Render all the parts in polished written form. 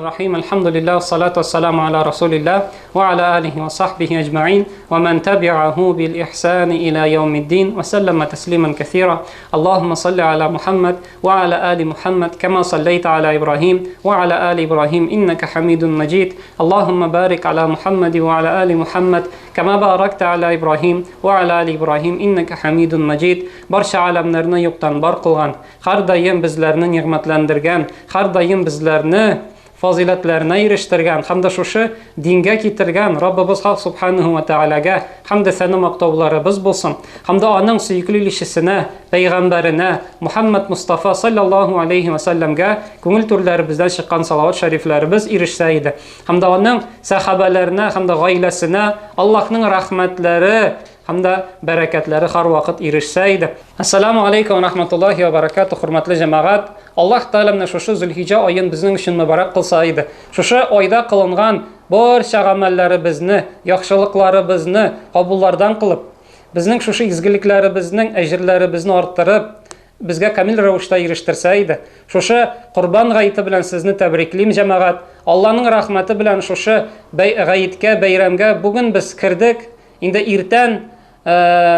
Рахим. Альхамдулилля, салату вассаламу аля расулилля, ва аля алихи ва сахбихи аджмаин, ва ман табиаху бил ихсани иля яумиддин, ва саллама таслиман каthира. Аллахумма салли аля Мухаммад, ва аля али Мухаммад, кама саллайта аля Ибрахим, ва аля али Ибрахим, иннака хамидун маджид. Аллахумма барик аля Мухаммад, ва аля али Мухаммад, кама баракта аля Ибрахим, ва аля али Ибрахим, иннака хамидун маджид. Барша аламнарны юктан бар кылган, һәрдаим безләрне нигъмәтләндергән, һәрдаим безләрне фазыйләтләренә ирештергән һәм дә шушы дингә китергән Раббыбыз Хак Субханаһу ва Тәгаләгә һәм дә сәна мактауларыбыз булсын. Һәм дә аның сөекле илчесенә, пәйгамбәренә Мухаммад Мустафа саллаллаһу алейхи ва сәлләмгә күңел түрләребездән чыккан салават шәрифләребез ирешсә иде. Һәм дә аның сәхабәләренә һәм дә гаиләсенә Аллаһның рәхмәтләре һәм дә бәрәкәтләре һәрвакыт ирешсә иде. Ассаламу алейкум ва рахматуллахи ва баракатух, хөрмәтле җәмәгать. Аллаһ Тәгалә менә шушы Зөлхиҗә аен безнең өчен мөбарәк кылса иде. Шушы айда кылынган барча гамәлләребезне, яхшылыкларыбызны кабуллардан кылып, безнең шушы изгелекләребезнең әҗерләребезне арттырып, безгә камил рәвештә ирештерсә иде. Шушы Корбан гаете белән сезне тәбриклим, җәмәгать. Алланың рәхмәте белән шушы гаеткә, бәйрәмгә бүген без кердек. Инде иртән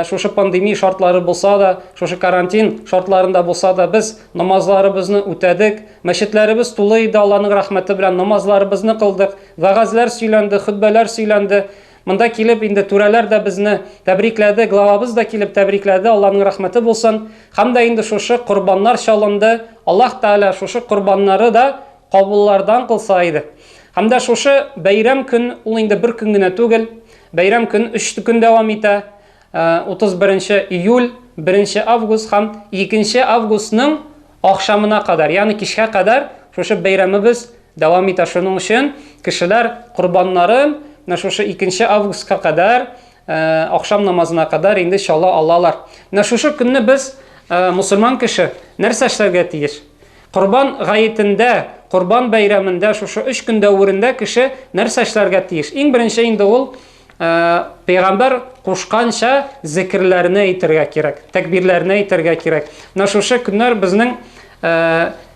шушы пандемия шартлары булса да, шушы карантин шартларында булса да, без намазларыбызны үтәдек. Мәчетләребез тулы иде, Алланың рәхмәте белән намазларыбызны кылдык. Вәгазьләр сөйләнде, хөтбәләр сөйләнде. Монда килеп инде түрәләр дә безне тәбрикләде, главабыз да килеп тәбрикләде, Алланың рәхмәте булсын. Һәм дә инде шушы корбаннар чалынды. Аллаһ Тәгалә шушы корбаннары да кабуллардан кылса иде. Һәм дә шушы бәйрәм көн, ул инде бер көн генә түгел, бәйрәм көн өч көн дәвам итә. 31 июль, 1 август һәм 2 августның ахшамына кадәр, ягъни кичкә кадәр шушы бәйрәмебез дәвам итә. Шуның өчен кешеләр корбаннарын менә шушы 2 августка кадәр, ахшам намазына кадәр инде чала алалар. Менә шушы көнне без, мусульман кеше, нәрсә эшләргә тиеш? Корбан гаетендә, Корбан бәйрәмендә шушы өч көн дәверендә кеше нәрсә эшләргә тиеш? Иң беренче инде ул пәйгамбәр кушканча зикерләрне әйтергә кирәк, тәкбирләрне әйтергә кирәк. Менә шушы көннәр безнең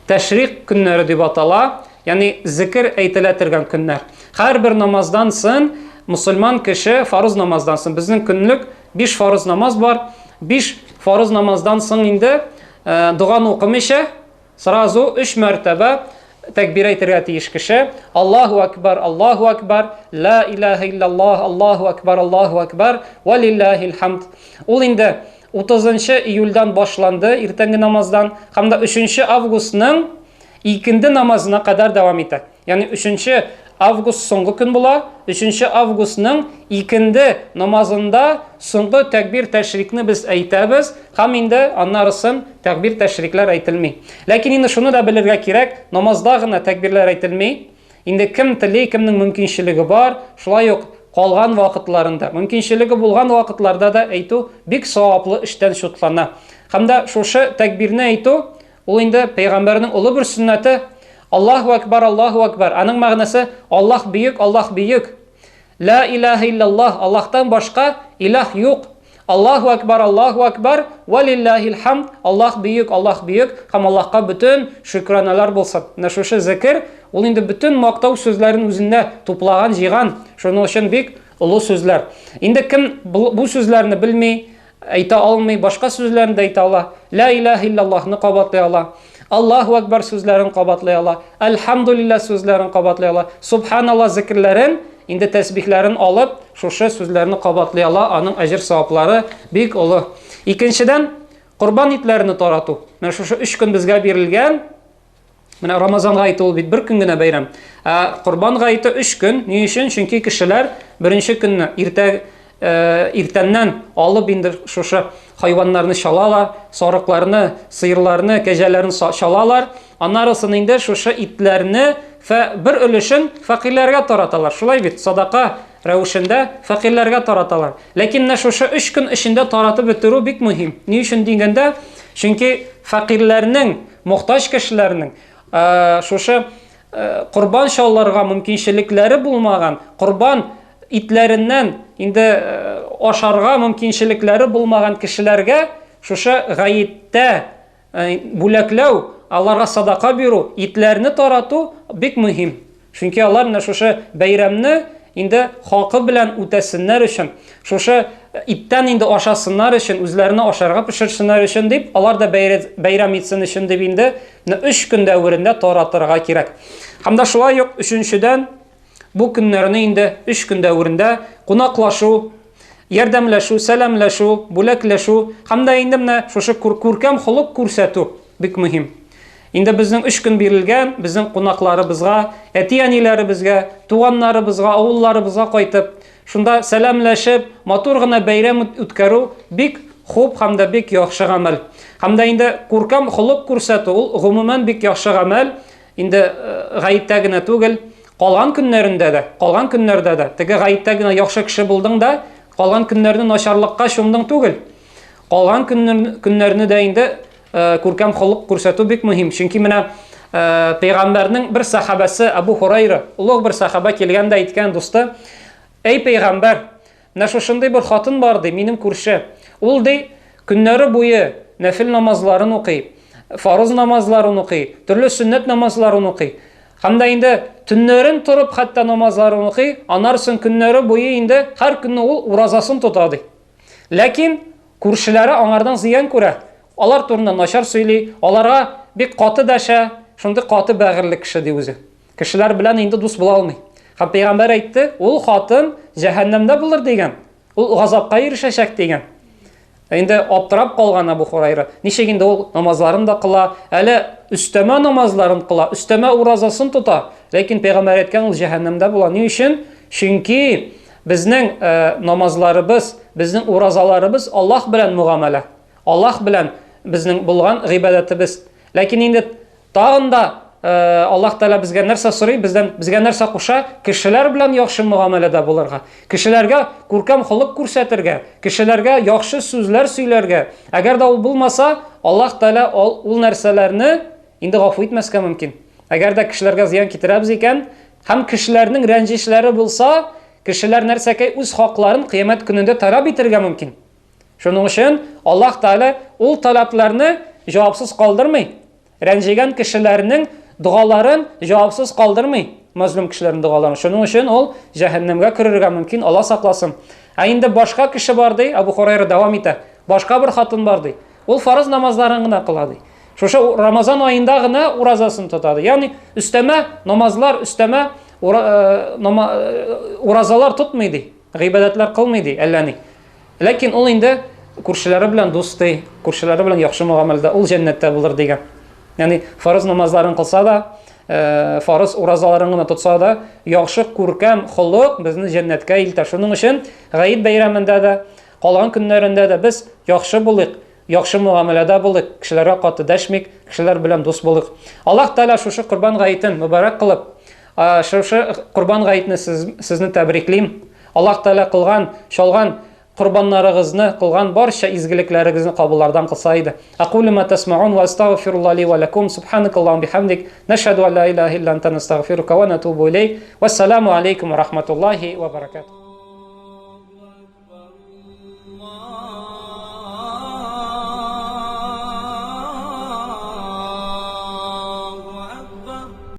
тәшрик көннәре дип атала, ягъни зикер әйтелә торган көннәр. Һәрбер намаздан соң мусульман кеше фарыз намаздан соң безнең көнлек 5 фарыз намаз бар. 5 фарыз намаздан соң инде доганы укымыйча, сразу өч мәртәбә тәкбир әйтергә тиеш кеше. Аллаһу акбар, Аллаһу акбар, ла илаһа иллаллаһ, Аллаһу акбар, Аллаһу акбар, ва лиллаһил хамд. Ул инде 30 июльдән башланды иртәнге намаздан һәм дә 3 августның икенде намазына кадәр дәвам итә. Ягъни 3 август соңгы көн була. 3 августның икенде намазында соңгы тәкбир тәшрикне без әйтәбез һәм инде аннарысын тәкбир тәшрикләр әйтелми. Ләкин инде шуны да белергә кирәк, намазда гына тәкбирләр әйтелми. Инде кем тели, кемнең мөмкинчелеге бар, шулай ук калган вакытларында, мөмкинчелеге булган вакытларда да әйтү бик саваплы эштән шутлана. Һәм дә шушы тәкбирне әйтү Ул инде пәйгамбәрнең олы бер сөннәте. Аллаһу акбар, Аллаһу акбар. Аның мәгънәсе Аллаһ бөек, Аллаһ бөек. Ла илаһа иллаллаһ, Аллаһтан башка илаһ юк. Аллаһу акбар, Аллаһу акбар, ва лиллаһил хамд, Аллаһ бөек, Аллаһ бөек һәм Аллаһка бөтен шөкраналар булсын. Менә шушы зикер, ул инде бөтен мактау сүзләрен үзендә туплаган, җыйган. Шуның өчен бик олы сүзләр. Инде кем бу сүзләрне белми, Әйтә алмый, башка сүзләрен дә әйтә ала. Ла илаһ иллаллаһны кабатлый ала. Аллаһу акбар сүзләрен кабатлый ала. Әлхәмдулилла сүзләрен кабатлый ала. Субханалла зикерләрен, инде тәсбихләрен алып, шушы сүзләрне кабатлый ала. Аның әҗер саваплары бик олы. Икенчедән, корбан итләрне тарату. Менә шушы өч көн безгә бирелгән. Менә Рамазан гаете ул бит бер көн генә бәйрәм. Ә Корбан гаете өч көн. Ни өчен? Чөнки кешеләр беренче көнне иртә э, иртәннән алып инде шушы хайваннарны чалалар, сарыкларны, сыерларны, кәҗәләрне чалалар. Аннарысын инде шушы итләрне бер өлешен фәкыйрьләргә тараталар. Шулай бит, садака рәвешендә фәкыйрьләргә тараталар. Ләкин менә шушы өч көн эчендә таратып бетерү бик мөһим. Ни өчен дигәндә, чөнки фәкыйрьләрнең Мохтаҗ кешеләрнең шушы корбан чалларга мөмкинчелекләре булмаган, корбан итләреннән инде ашарга мөмкинчелекләре булмаган кешеләргә шушы гаеттә бүләкләү, аларга садака бирү, итләрне тарату бик мөһим. Чөнки алар менә шушы бәйрәмне инде хакы белән үтәсеннәр өчен, шушы иттән инде ашасыннар өчен, үзләренә ашарга пешерсеннәр өчен дип, алар да бәйрәм итсен өчен дип инде менә өч көн дәверендә таратырга кирәк. Һәм дә шулай ук өченчедән, бу көннәрне инде өч көн дәверендә кунаклашу, ярдәмләшү, сәламләшү, бүләкләшү һәм дә инде менә шушы күркәм холык күрсәтү бик мөһим. Инде безнең өч көн бирелгән, безнең кунакларыбызга, әти-әниләребезгә, туганнарыбызга, авылларыбызга кайтып, шунда сәламләшеп, матур гына бәйрәм үткәрү бик хуп һәм дә бик яхшы гамәл. Һәм дә инде күркәм холык күрсәтү ул гомумән бик яхшы гамәл. Инде гаеттә генә түгел, калган көннәрендә дә, калган көннәрдә дә, теге гаеттә генә яхшы кеше булдың да, калган көннәрне начарлыкка чумдың түгел. Калган көннәрне дә инде күркәм холык күрсәтү бик мөһим. Чөнки менә пәйгамбәрнең бер сахабәсе Абу Хурайра, олуг бер сахаба килгән дә әйткән дусты, "Әй пәйгамбәр, менә шушындый бер хатын бар ди, минем күрше. Ул ди, көннәре буе нәфил намазларын укый, фарыз намазларын укый, төрле сөннәт намазларын укый. Һәм дә инде төннәрен торып хәтта намазларын укый, аннары соң көннәре буе инде һәр көнне ул уразасын тота ди. Ләкин күршеләре аңардан зыян күрә. Алар турында начар сөйли, аларга бик каты дәшә, шундый каты бәгырьле кеше ди үзе. Кешеләр белән инде дус була алмый. Һәм пәйгамбәр әйтте, ул хатын җәһәннәмдә булыр дигән. Ул газапка ирешәчәк дигән. Инде аптырап калган Абу Хурайра. Ничек инде ул намазларын да кыла, әле өстәмә намазларын кыла, өстәмә уразасын тота. Ләкин пәйгамбәр әйткән, ул җәһәннәмдә була. Ни өчен? Чөнки безнең намазларыбыз, безнең уразаларыбыз Аллаһ белән мөгамәлә. Аллаһ белән безнең булган гыйбадәтебез. Ләкин инде тагын да Аллаһ Тәгалә безгә нәрсә сорый, бездән безгә нәрсә куша? Кешеләр белән яхшы мөгамәләдә булырга, кешеләргә күркәм холык күрсәтергә, кешеләргә яхшы сүзләр сөйләргә. Әгәр дә ул булмаса, Аллаһ Тәгалә ул нәрсәләрне инде гафу итмәскә мөмкин. Әгәр дә кешеләргә зыян китерәбез икән, һәм кешеләрнең рәнҗешләре булса, кешеләр нәрсәкәй үз хакларын кыямәт көнендә таләп итәргә мөмкин. Шуның өчен Аллаһ Тәгалә ул таләпләрне җавапсыз калдырмый. Рәнҗегән кешеләрнең догаларын җавапсыз калдырмый, мазлум кешеләрнең догаларын. Шуның өчен ул җәһәннәмгә керергә мөмкин, Аллаһ сакласын. Ә инде башка кеше бар ди, Абу Хурайра дәвам итә. Башка бер хатын бар ди. Ул фарыз намазларын гына кыла ди. Шушы Рамазан аенда гына уразасын тота ди. Ягъни өстәмә намазлар, өстәмә уразалар тотмый ди. Гыйбадәтләр кылмый ди, әллә ни. Ләкин ул инде күршеләре белән дус ди, күршеләре белән яхшы мөгамәләдә, ул җәннәттә булыр дигән. Ягъни фарыз намазларын кылса да, фарыз уразаларын гына тотса да, яхшы күркәм холык безне җәннәткә илтә. Шуның өчен Гает бәйрәмендә дә, калган көннәрендә дә без яхшы булыйк, яхшы мөгамәләдә булыйк, кешеләргә каты дәшмик, кешеләр белән дус булыйк. Аллаһ Тәгалә шушы Корбан гаетен мөбарәк кылып, шушы Корбан гаетне сезне тәбриклим. Аллаһ Тәгалә кылган, чалган корбаннарыгызны, кылган барча изгелекләрегезне кабуллардан кылса иде. Акулю ма тасмаун ва астагфирулла ли ва лакум. Субханакаллахумма бихамдик. Нашһаду ан ла илаһа илля анта настагфирука ва натубу илейк. Вассаламу алейкум ва рахматуллахи ва баракатух.